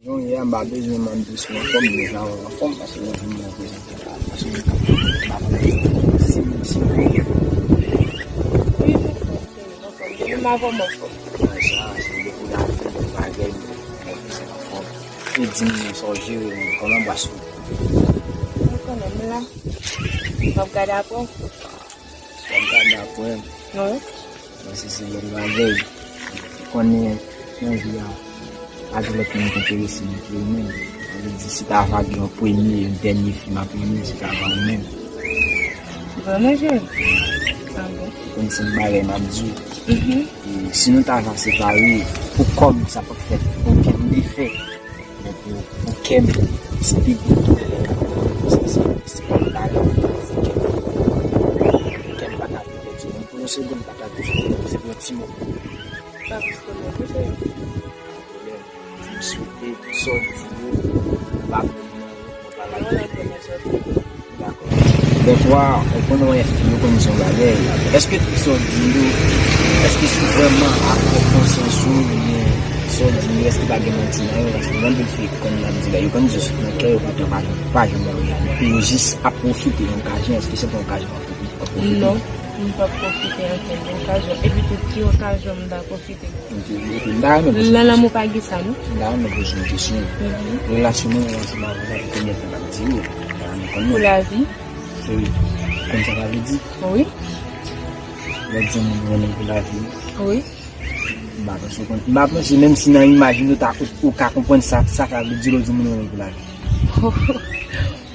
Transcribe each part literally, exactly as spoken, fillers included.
Non, yè m pa bezwen mande si w anfòm, m deja wè w anfòm, paske w vin mwen prezante la. Paske m pa konnen si, si w gen. Wi, m anfòm, cheri, m anfòm. Depi m avè w, m anfòm. Sa, se depi w avè m, bagay, m anfòm. E di m sa w jere menm, kòman bras ou? Ou konnen m la. M ap gade apre w. W ap gade apre m. Wi. Bon, se, se bèl bagay. Ou konnen nan vi a, pa gen lòt moun ki enterese m ke ou menm. Sa vle di, si ta va gen yon premye, yon dènye fi m ap renmen, se ta va ou menm. Vrèman, cheri? A bon? Ou konn se yon bagay m ap di w. Mhm. E si nou ta va separe, pou kò m, sa p ap fè okenn efè. Men pou, pou kè m, se pi gwo doulè. Se, se, se pa yon bagay, se kè m. Kè m pa ka pèdi. Menm pou yon segonn, m pa ka di se pou yon ti moman. Pa gen pwoblèm, wi, cheri. Pa pwoblèm. M swete tout sa w di yo, ou pa pran nan yo, mwen pa lage. Dakò. Dèfwa, ou konn wè fi yo konn di yon bagay. Èske tout sa w di yo, èske se vrèman ak konsyans ou, oubyen sa w di yo, èske pa gen manti nan yo? Paske gen anpil fi ki konn ap di bagay, yo konn di yo sot nan kè yo, poutan pa, pa janm nan reyalite. Yo jis ap pwofite nan okazyon, èske se pa okazyon w ap pwofite? Non, m p ap pwofite ankenn okazyon. Epi tou, ki okazyon m ta pwofite? Ok, ok, m ta renmen poze yon kesyon. Nan lanmou pa gen sa, non? M ta renmen poze yon kesyon. Mhm. Relasyon mwen ansanm avè w la, pou konbyen tan l ap dire? M ta renmen konn non. Pou lavi. Cheri, ou konn sa sa vle di? Wi. Lè w di yon moun ou renmen l pou lavi? Wi. M pa panse w konn, m pa panse, menm si nan imaj nou ta, ou, ou ka konprann sa, sa sa vle di lè w di yon moun ou renmen l pou lavi.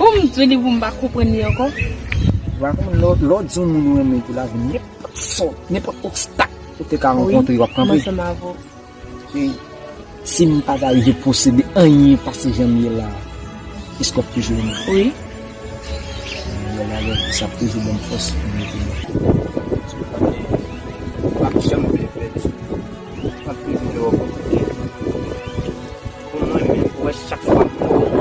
Pou m di li pou m pa konprann li ankò? Ou pa konprann, lè w, lè w di yon moun ou renmen l pou lavi, nenpòt sòt, nenpòt obstak ou te ka rankontre, w ap kanpe. Wi, m ansanm avè w. E si m pa ta rive posede anyen pase jan m ye la, èske w ap toujou renmen m? Wi. Bon bagay, sa ap toujou ban m fòs pou m rete la. M p ap janm vle pèdi. M ap toujou vle wè w konplike. Pou mwen menm, ou wè, chak fwa m wè w,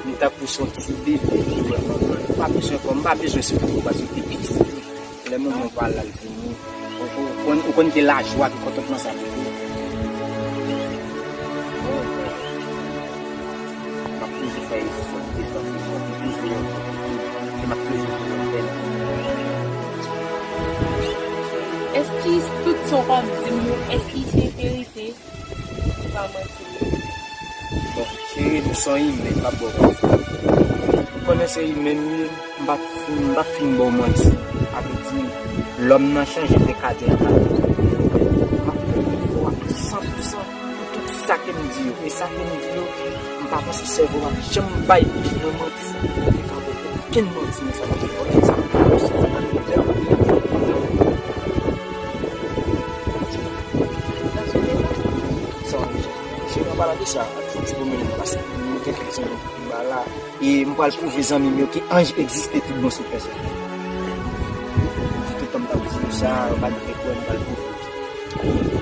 m tankou se yon ti bebe ki wè manman l. M pa bezwen kò, m pa bezwen sipòte w paske w te pitit. Lè manman w pa la, l vini. Ou, ou, ou konn, ou konn gen lajwa, gen kontantman sa pou ou. M ap toujou fè efò, efò, efò, m toujou yon, e m ap toujou fè yon bèl. Èske tout sa w ap di m yo, èske se verite? Ou pa manti m. Bon, cheri, nou se yon imen, m p ap ba w manti. Ou konnen se imen m ye, m p ap fin, m p ap fin ba w manti. Sa vle di, lòm nan chanje, m te ka di l anba. M ap fè efò a san pou san pou tout sa ke m di yo. E sa ke m di yo, m pa panse sèvo m ap janm bay bouch mwen manti. Ou te ka ba w okenn manti nan sa m ap di yo. Sa m ap di yo, se sa m ap di yo. Sa, cheri, an palan de sa, ak fò ti pwomennen, paske nou gen kèk zanmi ki ba la. E m pral pwouve zanmi m yo ke anj egziste tout bon sou tè sa. M di tout tan m t ap di yo sa, yo pa t vle kwè, m pral pwouve.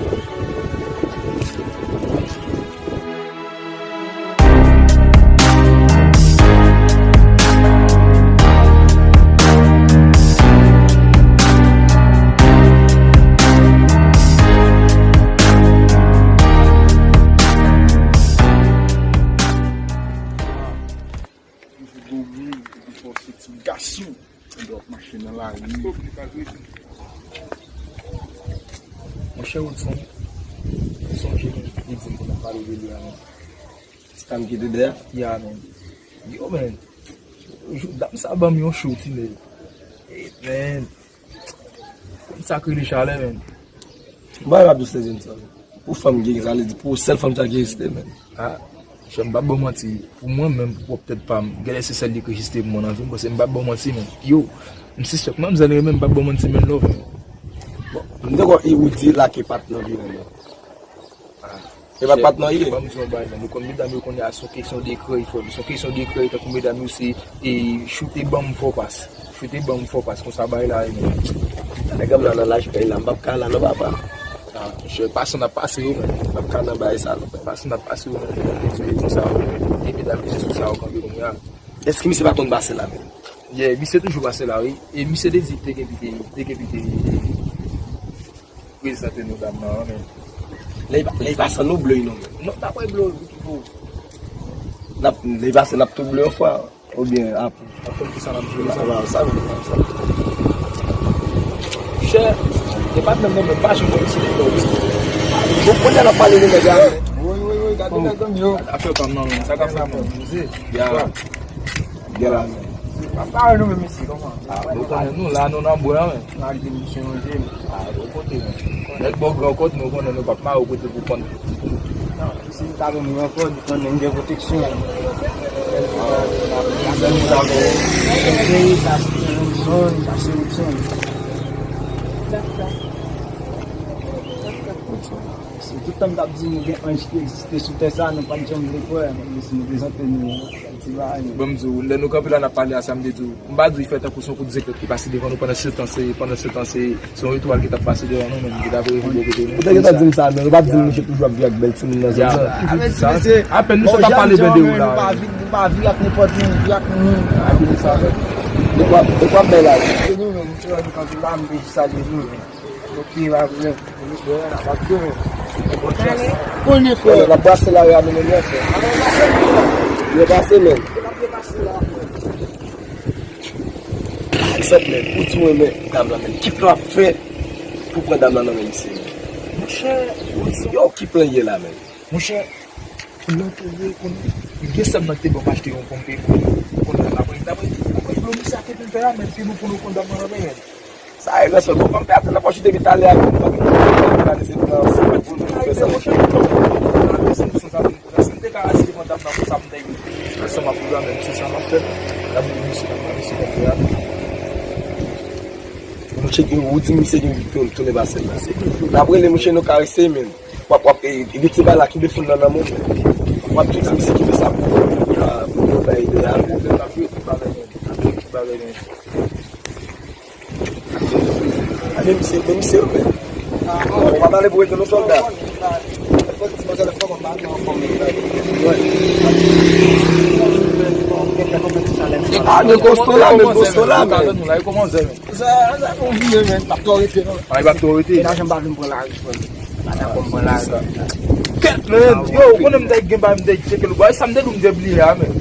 Toujou gwo moun, toujou fòse ti gason. Ou dwe ap mache nan lari. Monchè Woodson, ou sonje li di m pou n ap pale de li a, man. Ti fanm ki te dèyè? Ya, man. Yo, man. Jou, dam sa ban m yon cho, tine. Hey, man. Sa k rele chalè, man. Bagay la dous, Edinson. Pou fanm gen, sa vle di pou sèl fanm sa ki egziste, man. Ah, chè, m p ap ba w manti. Pou mwen menm, pou pwòp tèt pa m, genlè se sèl li ki egziste pou mwen nan vi m, paske m p ap ba w manti, man. Yo, m sispèk manmzèl renmen m, m p ap ba w manti, man, love, man. Bon, m te kwè e ou di la ke patnè w li renmen. Ah, e pa patnè w ye. Ban m di yon bagay, man. Ou konn medam yo kounye a, se yon kesyon de krèy, frè m. Se yon kesyon de krèy, tankou medam yo se, e, choute ban m fò pas. Choute ban m fò pas, konsa bagay la ye, man. Nèg la nan laj pèy la, m p ap ka la non, papa. Ah, monchè, pase n ap pase yo, man. M p ap ka nan bagay sa non, papa. Pase n ap pase yo, man. Dezole konsa, man. E medam ki se sou sa yo kanpe kounye a. Èske misye pa konn pase la, man? Yeah, misye toujou pase la, wi. E misye te di, te gen pite, te gen pite prezante nou dam nan, men. Lè l pa, lè l pa san nou ble non. Non, n ap wè ble pou ki pou. N ap, lè l pase, n ap tou ble yon fwa. Oubyen, ap. Ap konn kisa n ap jwe. Sa va, sa va, sa va. Chè, e pa t menm non, men pa janm wè misye te fè w. Bon, kounye a n ap pale de nèg la. Wi, wi, wi, gade nèg gang yo. Afè pa m nan, men sa k ap fè manje. Ya. Gen la. Pa pale nou menm isi, kòman? Ah, nou konnen nou la, nou nan bwè, men. N a di misye yon jem. Ah, bon kote, men. Nèg bò gran kòt, nou konnen nou p ap mare w kote pou pann. Non, si nou ta vin nou ankò, nou konnen n gen pwoteksyon. Sa se yon zòn, sa se yon zòn. Dakò. Si tout tan m t ap di nou gen anj ki egziste sou tè sa, nou pa t janm vle kwè, men si nou prezante nou ti bagay. Bon, m di w, lè nou kanpe la, n ap pale a sa, m te di w, m pa di w fè tankou se yon kout zeklèt ki pase devan nou pandan se tan, se, pandan se tan, se, se yon etwal ki t ap pase devan nou, menm ki t ap rive bò kote nou. Ou te gentan di m sa, men ou pa t di m misye toujou ap viv ak bèl timoun nan zòn nan. Apèn misye t ap pale bèl de ou la. Nou pa viv ak nenpòt moun, viv ak moun. Ou pa, ou pa bèl la. Se nou menm, se nou kanpe la, m te jis salye nou. Ok, pa pwoblèm. Konnen frè. N ap brase lari a, mennen mwen frè. Yo pase, men. Eksèp, men, ou di mwen, men, dam lan, men, ki plan w ap fè pou pran dam lan nan men misye, men? Monchè, yo, ki plan ye la, men? Monchè, plan ke ye, konnen, gen sè m nan ki te ban m achte yon ponpe pou li. Konnen, apre, apre, apre, apre, misye a te vin fè la, men, pi nou pou nou pran dam lan nan men, men. Sa e ransòl. Bon, kòm te ap nan pòch ou depi talè a, nou pa gen pwoblèm, nou pa gen pwoblèm, se pou nou fè sa. Si m te ka resi devan dam nan konsa, m te ansanm ak ou la, men se sa m ap fè. N ap di misye, n ap di misye kontre a. Mouche, ou di misye gen tounen pase l la. N ap rele mouche, nou karese, men w ap, w ap, e, e, gen ti bagay la, kenbe fon nan nan men w, men w ap tou di misye kenbe sa pou, pou, pou bay ide a. N ap jwe tout bagay, men. N ap jwe tout bagay, men. A, men misye, men misye yo, men. Ou pa pale pou rete non, sòlda. A, men Gosto la, men Gosto la, men. Sa, sa, nou vire, men. N ap twò rete, non. Ay, pa twò rete. Menaj an pa vin pran lari, frè. Pa dakò m pran lari. Kèt, men. Yo, ou konnen m te gen bagay, m te tcheke l. Bagay sa m te di w m te bliye a, men. M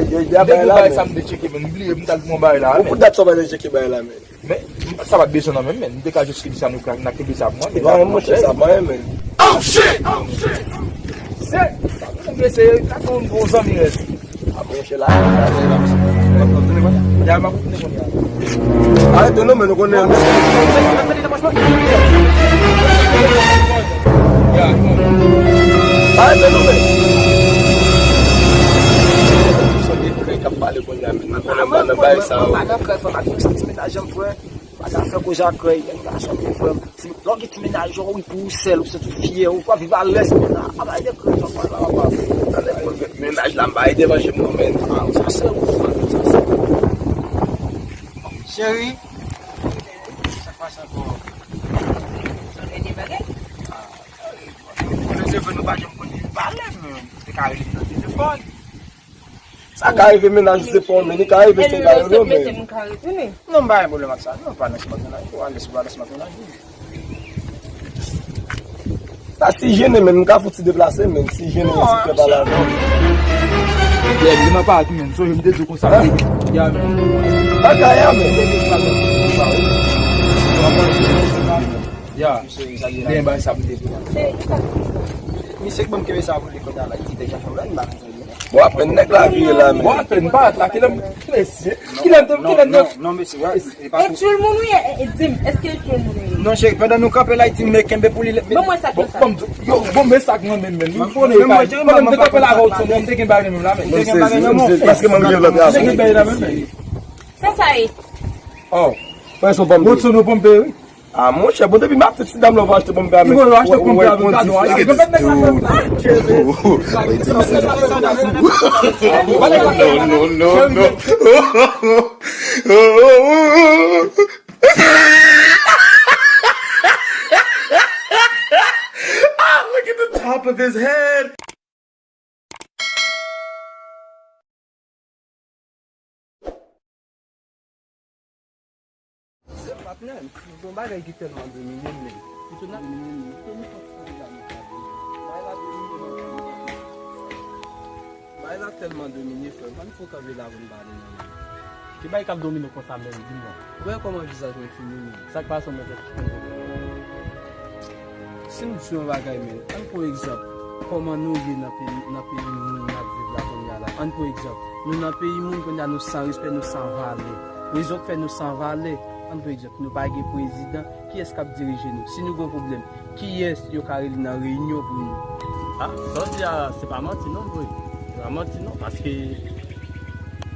te gen bagay sa m te tcheke, men. M bliye, m t al pran bagay la, men. Ou pou dat sa w pa t tcheke bagay la, men. Men, sa pa t bezwen nan men m, men. M te ka jis di sa nou ka, n a kenbe sa pou mwen, men. Non, monchè, sa pa yon, men. Oh, shit! Oh, shit! Se, sa pou nou eseye, sa pou yon zanmi rèd. A, monchè, la, la, la, la, la, la, la, la, la. Arete non, men nou konnen. Arete non, men. Sa gen frè k ap pale kounye a, men. Nan bagay sa yo. Mwen pa nan krèy, fò m ap fè yon ti menaj an, frè. Pa ta fè koze ak krèy, nèg gason, frè m. Si lè w gen ti menaj ou, wi, pou ou sèl, ou santi w fyè, ou pa viv alèz, men la, a bay de krèy, papa, la, papa. Tande, mennaj la, m pa ede manje m non, men. Ah, ou sa sè ou, frè, ou sa sè. Cheri, sa k pase ankò? Sa fè de bagay? Ah, nou se vre, nou pa janm konn vin pale, men te ka rele m nan telefòn. Sa ka rive, mennaj ou se pa w, men li ka rive se pa yo non, men. Non, m pa gen pwoblèm ak sa non, pa nan sou mennaj ou, alèz ou pa nan sou mennaj ou. Sa si jennen, men m ka fouti deplase, men si jennen, si fè pa la non. Yeah, li nan pa ak men, so m te di konsa. Ya, men. Bagay a, men. Ya, gen bagay sa m te di. Misye k ban m kenbe sa pou li kounye a la, ki deja fè bagay, m pa konn sa li ye. Bon, apèn nèg la vire la, men. Bon, apèn, m pa ret la, kilè m, kilè, kilè m, kilè m. Non, non, mesye, wè, e pa. E tchoul moun ou ye, e, e, di m, èske e tchoul moun ou ye? Non, cheri, pandan nou kanpe la, di m, men kenbe pou li. Ban mwen sa k nan sa. Bon, yo, bon, men sa k nan men m, men. Ou konnen, pandan m te kanpe la avè w, m te gen bagay nan men m la, men. M te gen bagay nan men w. Èske mwen gen lòt avè w? M te gen bagay nan men m, men. Sa sa ye? Oh. Wè, se yon pòm. Wotson, yon pòm peri. Ah, monchè, bon, depi m ap tout ti dam la, ou pa achte pòm pè a, men. Ou achte pòm pè a, men, gade, ou achte pòm pè a. Non, non, non, non. Ah, look at the top of his head. Patnè, m gen yon bagay ki tèlman domine m, men. Ki domine m, men. Bagay la tèlman domine, frè m, ann fè kanpe la pou n pale non. Ki bagay k ap domine w konsa menm, di m non. Ou wè kòman vizaj mwen fini menm? Sa k pase w menm? Si m di yon bagay menm, ann pran egzanp, kòman nou ye nan peyi, nan peyi moun n ap viv la kounye a la. Ann pran egzanp, nou nan peyi moun kounye a, nou san respè, nou san valè. Rezon k fè nou san valè, ann pran egzanp, nou pa gen prezidan, kiyès k ap dirije nou? Si nou gen yon pwoblèm, kiyès yo ka rele nan reyinyon pou nou? Ah, sa w di a, se pa manti non, bro. Se pa manti non, paske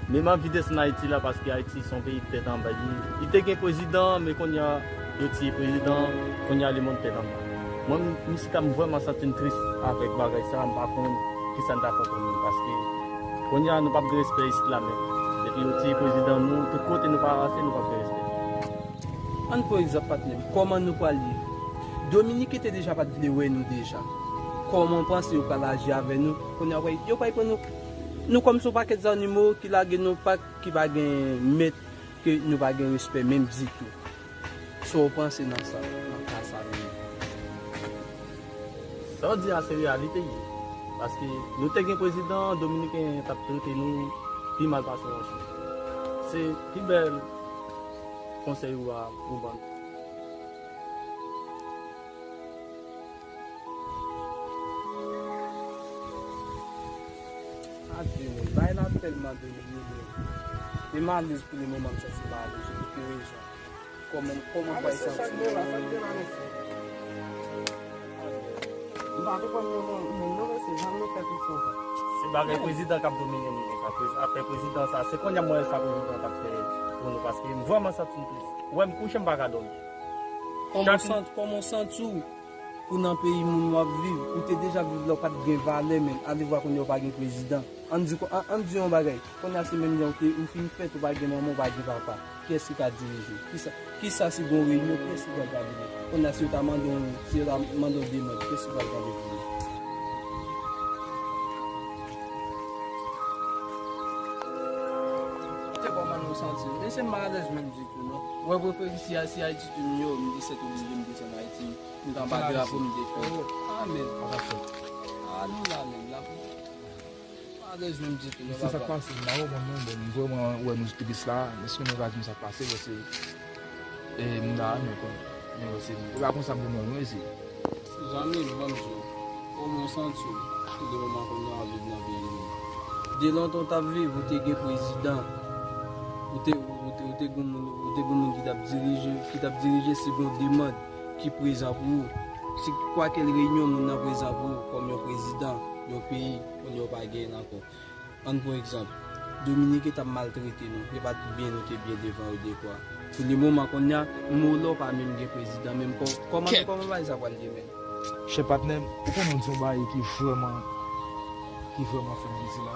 menm anvi desann Ayiti la, paske Ayiti se yon peyi tèt anba. Li, li te gen prezidan, men kounye a, yo tiye prezidan, kounye a, lemonn tèt anba. Mwen, m, m chita, m vrèman santi m tris avèk bagay sa, m pa konn kisa n ta fè pou nou, paske kounye a, nou p ap gen respè isit la menm. Depi yo tiye prezidan nou, tout kote nou pa avanse, nou p ap gen respè. Ann pran egzanp, patnè m, kòman nou pral ye? Dominiken te deja pa t vle wè nou deja. Kòman w panse yo pral aji avè nou? Kounye a, yo pral pran nou, nou kòm se yon pakèt zannimo ki lage nan yon pak ki pa gen mèt, ke nou pa gen respè menm ditou. Sa w panse nan sa, nan ka sa menm? Sa w di a se reyalite ye. Paske nou te gen prezidan, Dominiken t ap trete nou pi mal pase yon chen. Se pi bèl konsèy ou a ou ban. Adye, men, bagay la tèlman domine, men. E m alèz pou le moman, m santi m alèz, ou gen rezon. Kòman, kòman bagay sa ap fini? M pa konprann nou menm, menm non, mesye, jan nou fè tout sa. Se bagay prezidan k ap domine nou konsa. Prez-, apre prezidan sa, se kounye a m wè sa prezidan t ap fè pou nou, paske m vrèman santi m tris. Ou wè m kouche, m pa ka dòmi. Kòman w santi, kòman w santi w pou nan peyi moun w ap viv? Ou te deja viv la, w pa t gen valè, men alevwa kounye a w pa gen prezidan. Ann di, ann, ann di yon bagay. Kounye a se menm jan w te, ou fin fèt, ou pa gen manman, ou pa gen papa. Kiyès ki ka dirije w? Kisa, kisa si gon reyinyon, kiyès ki pral pale? Kounye a si yo ta mande w, si yo ta mande w demann, kiyès ki pral pale pou ou? Se kòman nou santi? Mesye, m pa alèz menm ditou non. Ou wè pou peyi si, si Ayiti te miyo, m te sèt oblije m desann Ayiti. M t anba drapo m te fè. Amèn. Ah, nou la menm la. Alèz menm ditou non, papa. Se sa k pase, m pa konprann non, bon, m vrèman wè nou tris la, men si nou pa di m sa k pase, wè se, e, m la, men kon, men wè se, e pa konsa m te mwen, wè se. Zanmi m, ban m di w, kòman w santi w, de moman kounye a w ap viv nan peyi nou? De lontan w t ap viv, ou te gen prezidan, ou te, ou te, ou te gen moun, ou te gen moun ki t ap dirije, ki t ap dirije si gon demann ki prezan pou ou, si kwakèl reyinyon moun nan prezan pou ou, kòm yon prezidan yon peyi, kounye a w pa genyen l ankò. Ann pran egzanp, Dominiken t ap maltrete nou, yo pa t byen, nou te byen devan yo dekwa. Pou le moman kounye a, m wè w pa menm gen prezidan, menm kò-, kòman, kòman bagay sa pral ye menm? Chè patnè m, ou konnen w di yon bagay ki vrèman, ki vrèman fè m plezi la.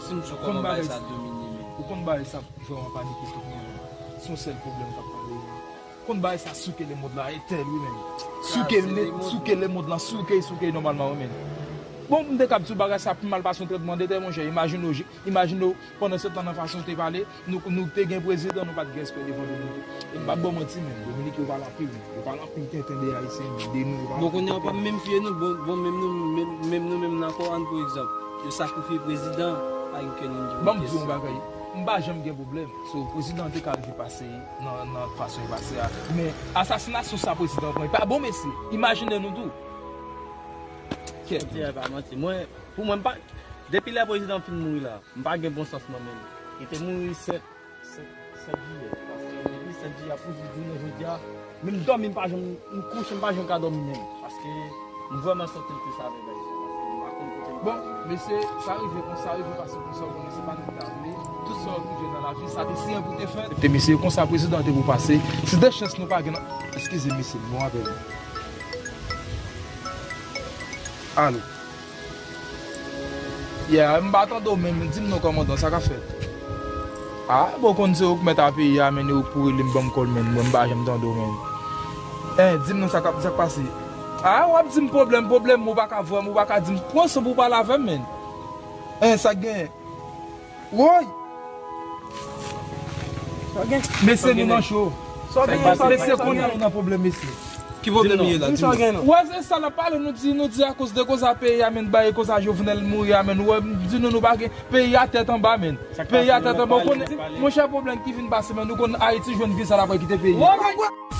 Si m di w kòman bagay sa domine menm. Ou konn bagay sa vrèman panike tout moun. Se yon sèl pwoblèm k ap pale. Konn bagay sa souke lemond la, e tèl wi menm. Souke, souke lemond lan, souke, souke nòmalman wi menm. Bon, m te kab di w bagay sa pi mal pase yon trètman de tè, monchè. Imajine w, imajine w, pandan se tan nan fason w te pale, nou, nou te gen prezidan, nou pa t gen respè devan Dominik. E m p ap ba w manti menm, Dominik yo pale anpil, yo pale anpil tenten de Ayisyen, de nou, yo pale anpil tenten. Bon, kounye a w p ap menm fye nou, bon, bon, menm nou, menm, menm nou menm nan kò, ann pran egzanp, yo sakrifye prezidan, pa gen kè nou di. Ban m di w yon bagay, m pa janm gen pwoblèm. So, prezidan an te ka rive pase nan, nan fason li pase a. Men, asasinasyon sa prezidan pran, li pa bon, mesye. Imajine nou tou. Kèt. Santi a pa manti. Mwen, pou mwen, m pa, depi lè prezidan fin mouri la, m pa gen bon sans mwen menm. Li te mouri sèt, sèt, sèt jiyè. Paske depi sèt jiyè a pou jounen jodi a, menm dòmi m pa janm, m kouche m pa janm ka dòmi menm. Paske m vrèman santi m tris avèk bagay sa. Paske m pa konn kote m pral. Bon, mesye, sa rive konsa, rive pase konsa, ou konnen se pa nou ki ta vle. Tout sa yo rive nan lavi, sa te siyen pou te fèt. Te mesye, konsa prezidan te pou pase. Se de chans nou pa gen nan, eskize mesye, bon avè nou. Alo. Yeah, m pa tande w menm, di m non kòmandan, sa k ap fèt? Ah, bon, konn se ou k mèt a peyi a, men ou k pou rele m, ban m kòl menm, mwen m pa janm tande w menm. Eh, di m non sa k ap, sa k pase? Ah, w ap di m pwoblèm, pwoblèm, ou pa ka vwè m, ou pa ka di m, pran san pou w pale avè m, menn. Eh, sa k genyen? Woy! Mesye, nou nan cho. Mesye, kounye a nou nan pwoblèm, mesye. Ki pwoblèm li ye la? Di m sa w gen non. Wè se sa n ap pale, nou di, nou di akoz de koza peyi a, men, bay koza Jovenel mouri a, men, wè, di nou, nou pa gen peyi a tèt anba, men. Peyi a tèt anba, ou konnen, monchè, pwoblèm ki vin pase, men, nou konn Ayiti jwenn viza l ap kite peyi a.